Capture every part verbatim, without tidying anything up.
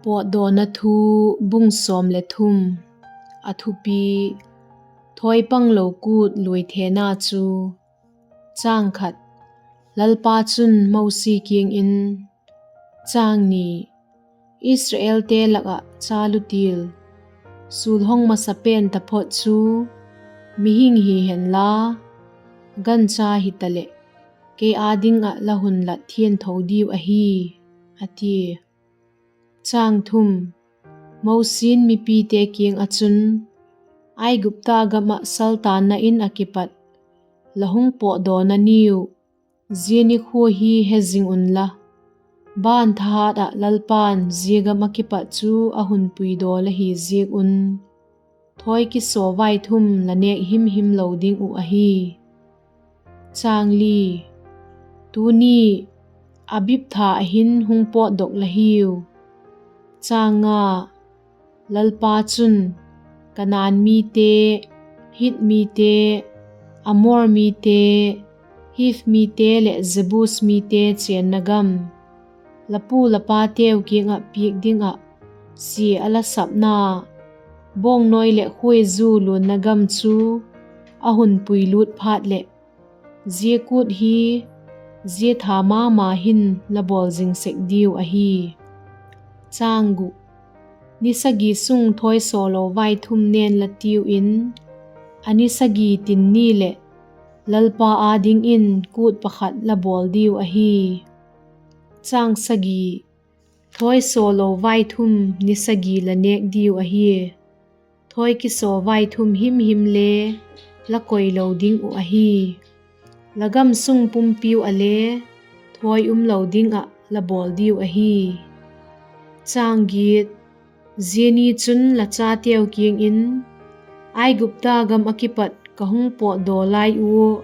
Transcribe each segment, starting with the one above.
Pawtdawna Thu, bung sawm le thum. A thupi: Thawipanglo kût luaithena chu. Chang khat. Lalpa chun Mosi kiang in, Chang ni. Israelte lak ah cha lutil, sulhong masapen taphot chu mihing hi henla, gancha hitaleh, kei â ding ah la hun lat thiangtho diu ahi, a tia. Chang thum. Mosi'n mipite kiang ah chun, Aigupta gam ah saltanna in ah kipat la hung pawtdawna niu, zia nikhua hi he zing unla, ban thahat ah Lalpa'n zia gam ah kipat chu a hun puidaw la hi ziak un, thawi kisaw vaithum la nêk himhim lo ding uh ahi. Chang li. Tuni Abib tha ah hin hung pawtdok la hiu. Chang nga. Lalpa chun Kanaan mite, Hit mite, Amor mite, Hiv mite leh Jebus mite chênna gam, la pu la pateu kiang ah piak ding ah sia a la sapna, bawngnawi leh khuaizu luanna gam chu a hun puilût phat leh, zia kût hi zia tha ma ma hin la bawl zing sek diu ahi. Chang guk. Ni sagi sung thawi sawlo vaithum nen la tiu in, a ni sagi tin ni leh Lalpa â dingin kût pakhat la bawl diu ahi. Chang sagi. Thawi sawlo vaithum ni sagi la nêk diu ahi. Thawi kisaw vaithum himhim le la koi lo ding uh ahi. La gam sung pumpiu ah le thawi um lo ding ah la bawl diu ahi. Chang giat. Zia ni chun la chateu kiang in, Aigupta gam ah kipat ka hung pawtdaw lai ua,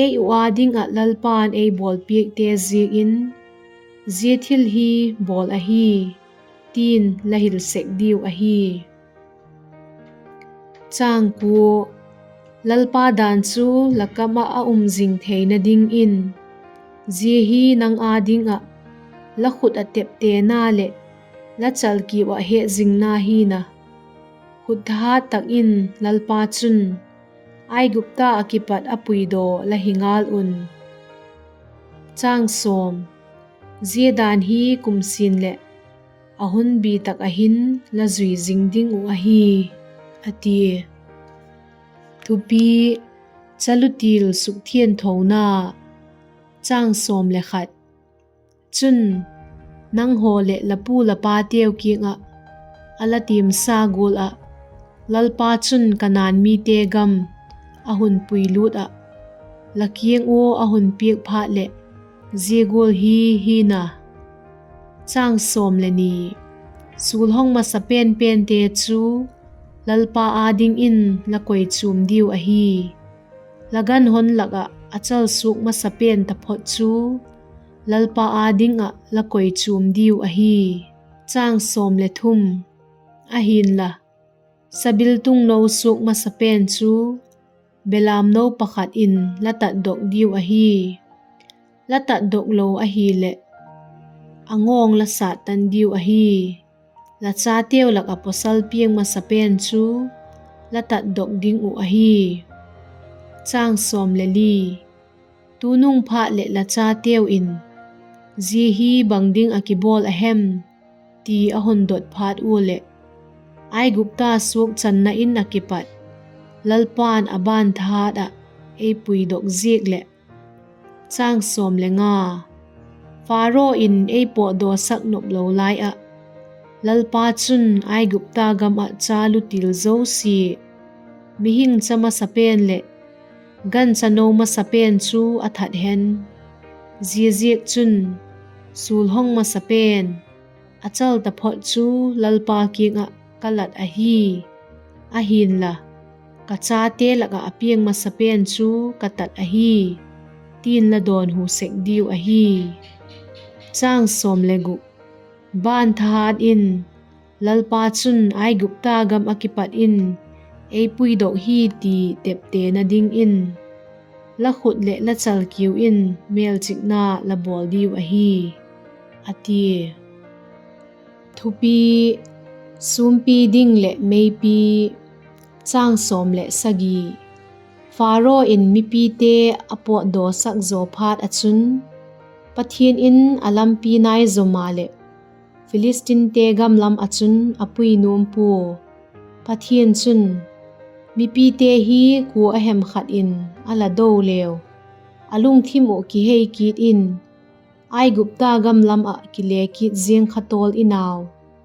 ei uh â ding ah Lalpa'n ei bawlpiakte ziak in, zia thil hi bawl ahi, ti'n la hil sek diu ahi. Chang kua. Lalpa dan chu la kam ah a um zing theina dingin, zia hi nang â ding ah la khut ah teptena leh la chalkiu ah hetzingna hi'n a, khut thahat tak in Lalpa chun Aigupta ah kipat a puidaw la hi ngal un. Chang sawm. Zia dan hi kum sin leh a hunbî tak ah hin la zui zing ding uh ahi, a tia. Thupi: Cha lutil sukthiangthona. Chang sawm le khat. Chun, nanghaw leh la pu la pateu kiang ah a la tiamsa gual ah, Lalpa chun Kanaan mite gam a hun puilût ah, la kiang ua a hun piak phat leh, zia gual hi hi'n a. Chang sawm le ni. Sulhong masa pen pente chu Lalpa â dingin la koichuam diu ahi. La gan hon lak ah a chal suak masa pen taphot chu Lalpa â ding ah la koichuam diu ahi. Chang sawm le thum. Ahi'nla, sabiltung no suak masa pen chu belamno pakhat in la tatdok diu ahi. La tatdok lo ahileh, a ngawng la sâttan diu ahi. La chateu lak ah pawsal piang masa pen chu la tatdok ding uh ahi. Chang sawm le li. Tunung phat leh la chateu in, Zia hi bang ding ah kibawl a hem? ti a hun dot phat ua leh, Aigupta suakchanna in ah kipat Lalpa'n a ban thahat ah ei puidok ziak leh. Chang sawm le nga. Pharaoh in ei pawtdawsak nop lo lai ah, Lalpa chun Aigupta gam ah cha lutil zosia, mihing cha masa pen leh gancha no masa pen chu a that hen; ziaziakchun, sulhong masa pen, a chal taphot chu Lalpa kiang ah ka lat ahi; ahi'nla, ka chate lak ah a piang masa pen chu ka tat ahi, ti'n la dawnhu sek diu ahi. Ban thahat in, Lalpa chun Aigupta gam ah kipat in ei puidok hi ti teptena dingin, la khut leh la chalkiu in mêlchikna la bawl diu ahi, a tia. Thupi: Sûmpi ding leh meipi. Pharaoh in mipite a pawtdawsak zaw phat ah chun, Pathian in a lampi nai zaw maleh, Philistinte gam lam ah chun a pui nuam pua. Pathian chun, Mipite hi kua a hem khat in a la do leu, a lungthim uh kihei kit in, Aigupta gam lam ah kile kit ziang kha tawl in au,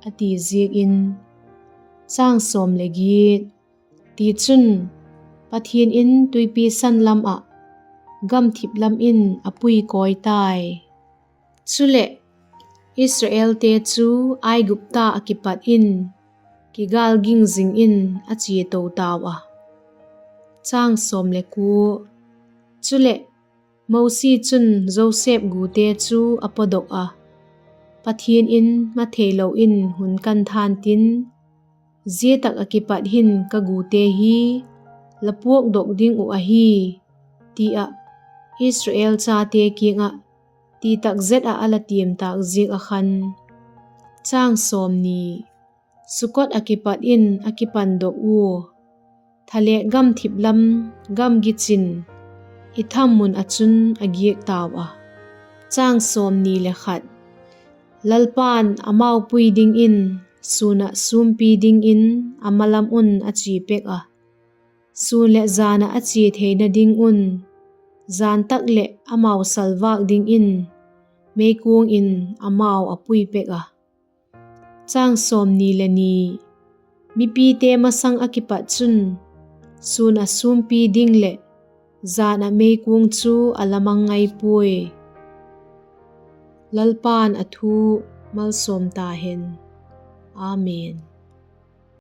a ti ziak in. Tichun, Pathian in tuipi san lam ah gamthip lam in a pui kawi tai. Chuleh, Israelte chu Aigupta ah kipat in kigâl ging zing in a chia to tau a. Chuleh, Mosi chun Joseph gute chu a pawdok ah, Pathian in ma theilo in hun kan than tin, zia tak ah kipat hin ka gute hi la puakdok ding uh ahi, ti ah Israel chate kiang ah ti tak zet ah a la tiam tâk ziak ah khan. Sukkoth ah kipat in a kipandok ua, thalêk gamthip lam gamgi chin Etham mun ah chun a giak tau a. Lalpa'n amau pui dingin sûn ah sûmpi dingin a malam un a chia pek ah, sûn leh jan ah a chia theina ding un, jan tak leh amau salvâk dingin meikuang in amau a pui pek a. Mipite masang ah kipat chun sûn ah sûmpi ding leh jan ah meikuang chu a la mang ngai puai. Lalpa'n a thu malsawm ta hen. Amen.